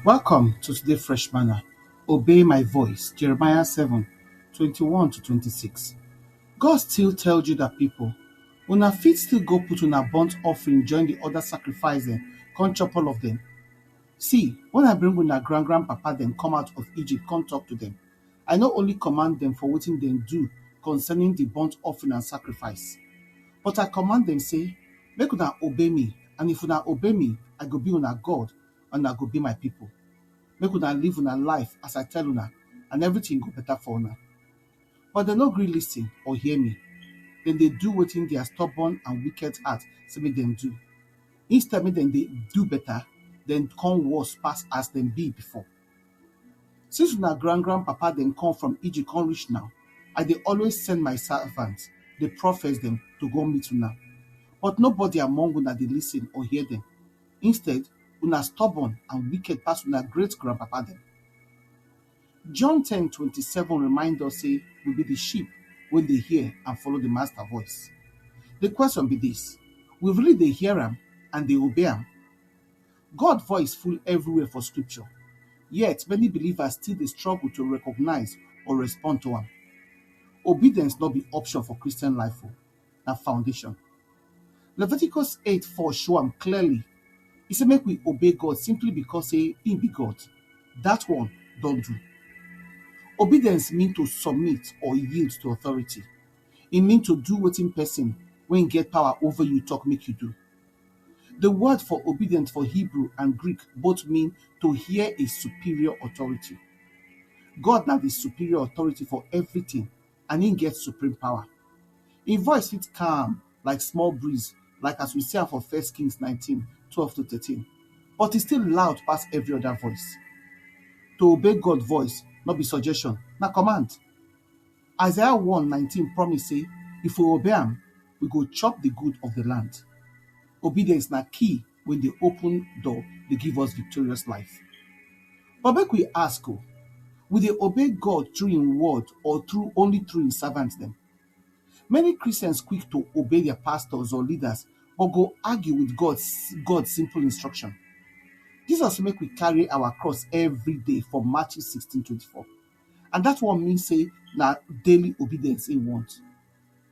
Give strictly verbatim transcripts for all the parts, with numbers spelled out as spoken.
Welcome to today Fresh Manna. Obey my voice. Jeremiah seven, twenty-one to twenty-six. God still tell Judah people, una fit still go put una burnt offering join the other sacrifice dem, come chop all of them. See, when I bring una grand grandpapa dem come out of Egypt, come talk to them, I no only command them for wetin dem do concerning the burnt offering and sacrifice, but I command them say, make una obey me, and if una obey me, I go be una God, and una go be my people. Make una live una life as I tell una, and everything go better for una. But dem no gree listen or hear me. Dem dey do wetin their stubborn and wicked heart say make dem do. Instead make dem dey do better, dem come worse pass as dem be before. Since una grand grandpapa dem come from Egypt come reach now, I dey always send my servants, the prophets dem, to go meet una. But nobody among una dey listen or hear them. Instead, una stubborn and wicked pass una great grandpapa dem. John ten twenty-seven remind us say we be the sheep wey dey hear and follow the master voice. The question be this: we really dey hear am and dey obey am? God voice full everywhere for scripture, yet many believers still dey struggle to recognize or respond to am. Obedience no be option for Christian life o, na foundation. Leviticus eight four show am clearly. E say make we obey God simply because say im be God. That one don do. Obedience mean to submit or yield to authority. E mean to do wetin person wey get power over you talk make you do. The word for obedient for Hebrew and Greek both mean to hear a superior authority. God na the superior authority for everything, and im get supreme power. Im voice fit calm like small breeze, like as we see am for First Kings nineteen, twelve to thirteen, but e still loud pass every other voice. To obey God voice no be suggestion, na command. Isaiah one nineteen promise say if we obey am, we go chop the good of the land. Obedience na key wey dey open door dey give us victorious life. But make we ask o, we dey obey God through im word or through only through im servants dem? Many Christians quick to obey their pastors or leaders but go argue with God, God simple instruction. Jesus make we carry our cross every day for Matthew sixteen twenty-four, and that one mean say na daily obedience im want.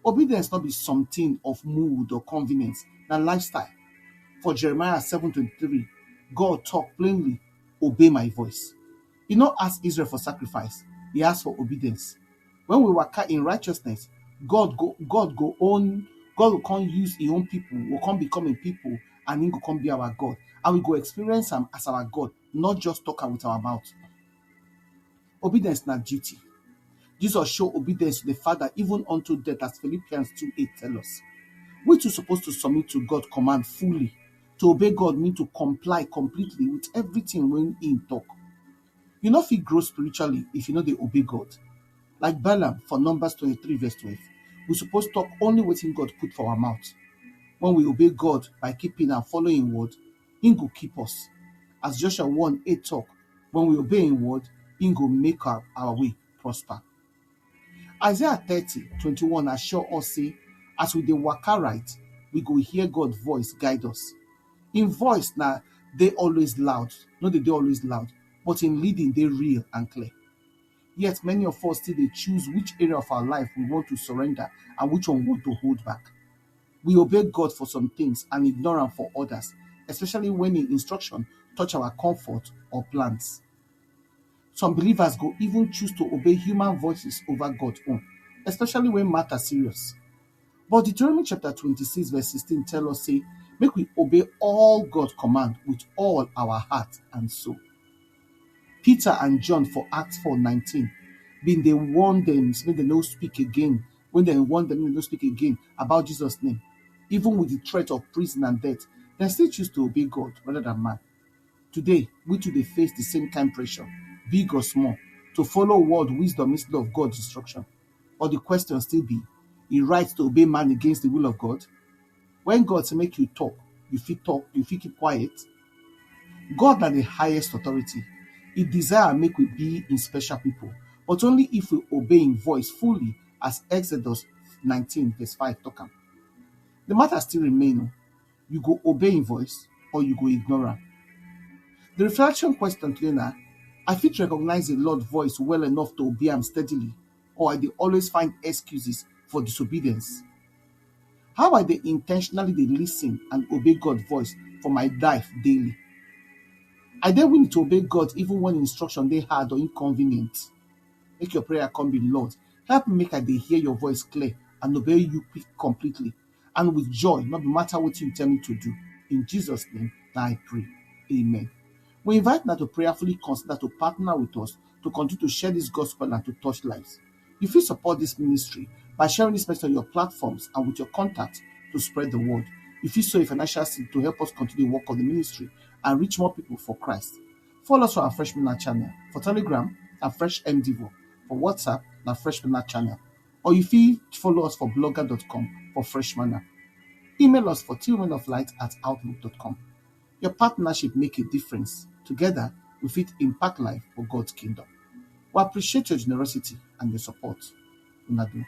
Obedience no be something of mood or convenience, na lifestyle. For Jeremiah seven twenty-three, God talk plainly, obey my voice. He no ask Israel for sacrifice, he ask for obedience. When we waka in righteousness, God go God go own God go come use his own people, go come become a people, and he go come be our God. And we go experience am as our God, not just talk am with our mouth. Obedience na duty. Jesus show obedience to the Father even unto death, as Philippians two eight tell us. We too supposed to submit to God command fully. To obey God mean to comply completely with everything when he talk. You no fit grow spiritually if you no dey obey God. Like Balaam for Numbers twenty-three verse twelve, we suppose talk only wetin God put for our mouth. When we obey God by keeping and following word, he go keep us. As Joshua one eight talk, when we obey him word, he go make our, our way prosper. Isaiah thirty twenty-one assure us say, as we dey waka right, we go hear God voice guide us. Him voice na dey always loud, no dey dey always loud, but him leading dey real and clear. Yet many of us still dey choose which area of our life we want to surrender and which one we want to hold back. We obey God for some things and ignore am for others, especially when him instruction touch our comfort or plans. Some believers go even choose to obey human voices over God own, especially when matter serious. But Deuteronomy chapter twenty-six verse sixteen tell us say, make we obey all God command with all our heart and soul. Peter and John for Acts four nineteen been dey warn them, make dem no speak again. When dem warn them, make dem no speak again about Jesus name, even with the threat of prison and death, dem still choose to obey God rather than man. Today, we too dey face the same kind pressure, big or small, to follow word wisdom instead of God instruction. But the question still be, e right to obey man against the will of God? When God say make you talk, you fit talk, you fit keep quiet. God na the highest authority. He desire make we be him special people, but only if we obey him voice fully, as Exodus nineteen verse five talk am. The matter still remain o. You go obey him voice or you go ignore am? The reflection question today na, I fit recognize the Lord voice well enough to obey am steadily, or I dey always find excuses for disobedience? How I dey intentionally dey listen and obey God voice for my life daily? I dey willing to obey God even when instruction dey hard or inconvenient? Make your prayer come be, Lord, help me make I dey hear your voice clear and obey you quick completely and with joy, not be matter wetin you tell me to do. In Jesus' name, na I pray. Amen. We invite now to prayerfully consider to partner with us to continue to share this gospel and to touch lives. You fit support this ministry by sharing this message on your platforms and with your contacts to spread the word. You fit sow a financial seed to help us continue the work of the ministry and reach more people for Christ. Follow us on our Fresh Manna channel for Telegram and Fresh M Devo, for WhatsApp na Fresh Manna channel, or you fit follow us for blogger dot com for Fresh Manna. Email us for twomenoflight at outlook dot com. Your partnership make a difference. Together, we fit impact life for God's kingdom. We appreciate your generosity and your support. Una do.